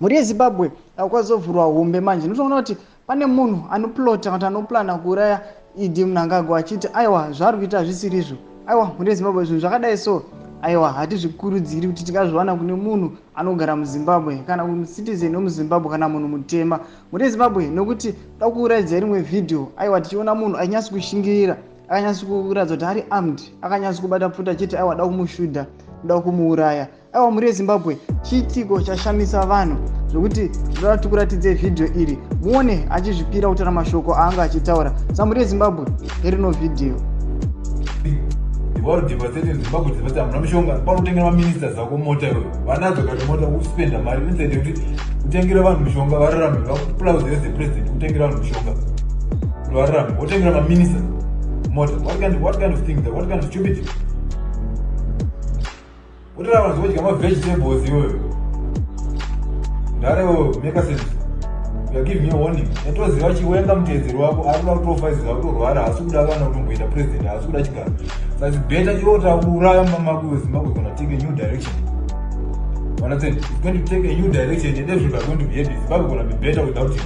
Mhuri yeZimbabwe, kwazovhurwa hombe manje. Ndinotoona kuti pane munhu anoplota kana anoplana kuuraya ED Mnangagwa, achiti aiwa, zvaari kuita hazvisirizvo. Aiwa, mhuri yeZimbabwe, zvinhu zvakadai so, aiwa, hatizvikurudziri kuti tingazviwana kune munhu anogara muZimbabwe, kana citizen wemuZimbabwe, kana munhu mutema, mhuri yeZimbabwe, nokuti da kuuraidzai rimwe vhidhiyo. Aiwa, tichiona munhu ainyatsi kushingirira, akanyatsi kuratidza kuti ari armed, akanyatsi kubata pfuti, achiti aiwa, da kumushudha, da kumuuraya. Aiwa, mhuri yeZimbabwe, chiitiko chashamisa vanhu zvokuti tinoda tikuratidzei vhidhiyo iri muone achizvipira kutaura mashoko aanga achitaura. Sa mhuri yeZimbabwe, herino vhidhiyo. The devastated Zimbabwe, devastated. Hamuna mishonga. Panotengera maministers ako mota iweyo, vanadzo kati mota, kuspenda mari instead yekuti utengere vanhu mishonga vararame. Vakuplauze as the president, kutengera vanhu mishonga kuti vararame, wotengera maministers mota. What kind of thing that? What kind of stupidity? Wotora vanhu zvodya mavegetables iweyo, ndarewo make sense? We are giving you a warning. Yatoziva Chiwenga, mutedzeri wako ari kuda kutofa izvi, akutorwara, haasi kuda kana kutomboita president, haasi kuda chigaro. Saka better iwe utakuuraya mumamako. Zimbabwe is gonna take a new direction. Understand? It's going to take a new direction and everyone are going to be happy. Zimbabwe gonna be better without him.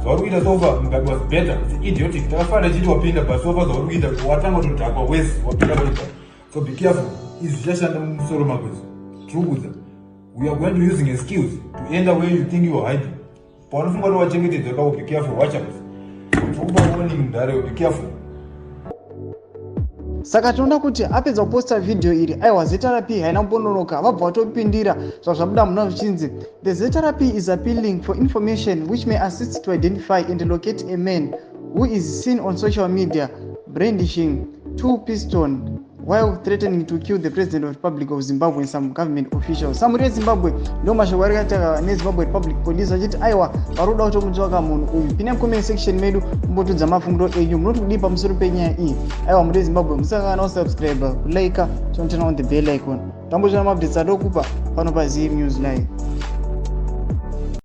Zvauri kuita so far, Mugabe was better. It's idiotic. Takafanira chiti wapinda, but so far zvauri kuita, watanga kutodhakwa wese wapinda pachigaro. So be careful. Izvi zvichashanda mumusoro mako izvi. Tiri kudza. We are going to using your skills to enter where you think you are hiding. Paunofunga kuti wachengetedzwa ipapo, be careful, watch out. Tiri kupa warning, mudhare, be careful. Saka tinoda kuti apedza kuposta vhidhiyo iri, aiwa, ZRP haina kumbononoka, vabva vatopindira. Zvazvabuda muna zvichinzi, "The ZRP is appealing for information which may assist to identify and locate a man who is seen on social media brandishing two pistol while threatening to kill the President of Republic of Zimbabwe and some government officials." Sa mhuri yeZimbabwe, ndo mashoko ari kaita neZimbabwe Republic Police, vachiti aiwa, vari kuda kutomutsvaka munhu uyu. Pinai mucomment section medu, mumbotudza mafungiro enyu, munoti kudii pamusoro penyaya iyi? Aiwa, mhuri yeZimbabwe, musakana kusubscribe, kulike, toturn on the bell icon, tambotsvana maupdates adokupa pano paZim News Live.